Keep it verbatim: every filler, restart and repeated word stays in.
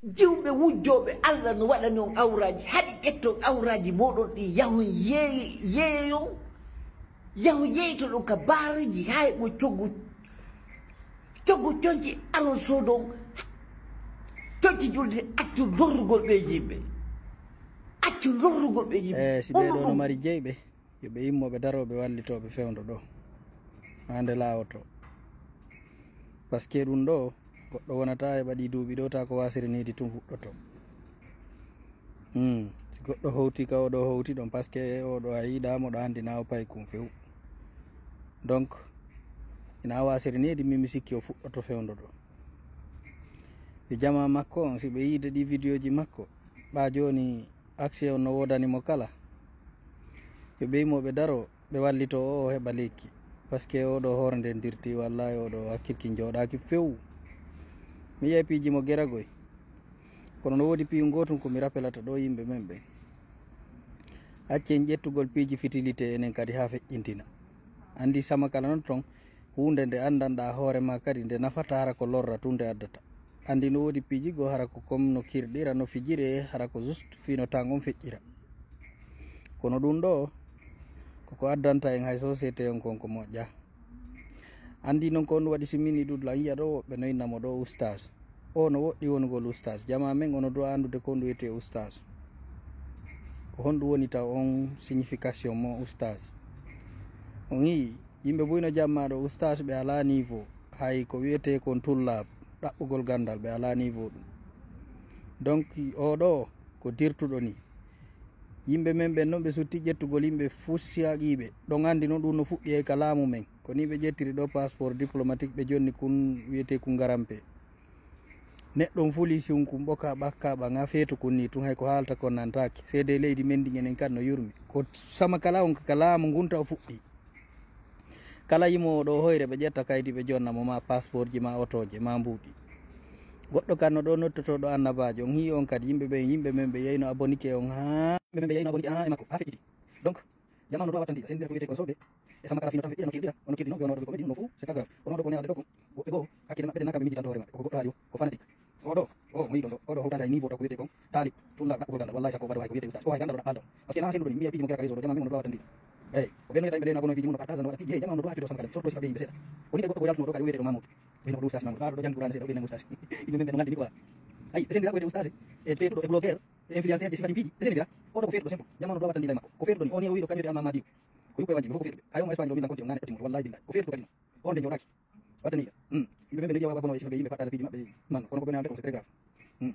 Jiwɓe wujjooɓe Allah no waɗani on awraaji, haɗi ƴetton awraaji mooɗon ɗin, yahon yeey-, yeeyon, yahon yeeytoɗon ka baareeji, hay mo coggu, coggu conci, aron soodon conci julde, accu lorrugol ɓe yimɓe. Accu lorrugol ɓe yimɓe. Eh, si ɓee ɗoo no mari jeyɓe, yo ɓe immo ɓe daroo ɓe wallitoo ɓe fewndo ɗoo. Haa nde laawoto. Parce que ɗum ɗoo, goɗɗo wonata e ɓaɗi duuɓi ɗoo, ta ko waasere needi tun fuɗɗoto. Hmm. Si goɗɗo howti ka oɗo howti ɗon, parce que oɗo a yiɗa mo ɗo anndi na o paykun few. Donc, ina waasere needi min mi sikki o fuɗɗoto fewndo ɗoo. E jama makko on, si ɓe yiide ɗi vidéo ji makko, ɓa jooni accès on no woodani mo kala. Yo ɓe immo ɓe daro, ɓe wallito o, o heɓa lekki. Parce que oɗo hoore nden dirti, wallahi oɗo hakkilki jooɗaaki few. Mi yi'ay piiji mo geragoy. Kono no woodi piyu gootun ko mi rappelata ɗo yimɓe men ɓen. Accen ƴettugol piiji fitilité enen kadi haa feƴƴintina. Anndi sama kala non ton, huunde nde anndanɗaa hoore ma kadi nde nafata hara ko lorra tun nde addata. Anndi no woodi piiji goo hara ko comme no kirɗira, no fijire, hara ko juste fii no tan on feƴƴira. Kono ɗum ɗoo, koko addanta en hay société on kon ko moƴƴa. Anndi non ko on waɗi si min e ɗuɗla yi'a ɗo woɓɓe no inna mo ɗo oustaz. O no woɗɗi wonugol oustaz. Jama men ono du'a anndude ko ndu wiyetee oustaz. Ko honɗum woni taw on signification mo oustaz? On yi'i yimɓe buy no jamma ɗo oustaz ɓe alaa niveau. Hay ko wiyetee kon tullab, ɗaɓɓugol ganndal ɓe alaa niveau ɗum. Donc o ɗo ko dirtuɗo ni. Yimɓe men ɓen non ɓe sutti ƴettugol yimɓe fusiyaqiiɓe. Ɗon anndi non ɗum no fuɗɗi e ka laamu men. Ko ni ɓe ƴettiri ɗo passeport diplomatique ɓe jonni kun wiyetee kun ngarampe. Neɗɗo on fuli si on kun ɓoka ɓakka ɓaŋa feetu kun ni tun hay ko haalta kon nantaake. Seede leydi men ndin enen kan no yurmi. Ko sama kala on ka laamu ngun taw fuɗɗi. Kala yimoowo ɗo hoyre ɓe ƴetta kaydi ɓe jonna mo ma passeport ji ma otooje ma mbuuɗi. Goɗɗo kan no ɗo nottotoɗo annabaajo on hii on kadi yimɓe ɓen yimɓe men ɓe yeyno abonike on haa. Yimɓe men ɓe yeyno abonike haa e makko haa feƴƴiti. Donc, jamanu ɗo wattandi sendira ko wiyetee kon soɓe. E sama kala fino tan feƴƴira no kirɗira, ono kirɗi non, ɓe ono ɗo ɓe ko medin no fou, c'est pas grave. Ono ɗo ko newaade ɗo ko, woɓɓe goo, hakkille maɓɓe ɗe nanka ɓe miijitantoo hoore maɓɓe, koko goɗɗo ari o, ko fanatique. O ɗo, o mo yiɗon ɗo, o ɗo hawtaade hay niveau taw ko wiyetee kon, taalib, tulla ɗaɓɓugol ganndal, wallahi sakko baɗɗo hay ko wiyetee oustaz. O hay ganndal ɗo ɗaɓɓal ɗo. Parce que na sennduɗo ni, mi yi'a piiji mo gera ka réseau ɗo, jama men ono ɗo wattandi. Eyi, ko ɓen no yiɗa yimɓe ɗe no abonoo piiji mum no partage no waɗa piiji, hey, jama ono ɗo hakkito sama kala, surtout si ɓe yimɓe seeɗa. Ko ni kay goɗɗo ko yaltuno ɗo kadi o wiyetee ɗo Mamoudou. Ɓe no ko ɗo oustaz Mamoudou, ɗo janngi Qur'an seeɗa, o ɓe nani oustaz. Yimɓe men ɓe no nganndi ni quoi. Ayi, ɓe senndira ko wiyetee oustaz, e feetuɗo e blogueur. Influenceur ji si kadi piiji, ɓe sendira. Oɗo ko feetuɗo simple. Jamanu ɗo wattandi lay makko. Ko feetuɗo ni, o wiɗo kañum amma madiw. Ko yuppo e wanji, fof ko feetuɓe. Ay, on Espagne ɗo min lankonti on nane ɗo timmuɗo. Wallahi billahi. Ko feetuɗo kadi non. On de jooɗaki. Wattandi ya. Hmm. Yimɓe men ɓe no ƴeewa waɓano e sifɓe yimɓe partage piiji maɓɓe. Man, kono ko ɓe nande ko c'est très grave. Hmm.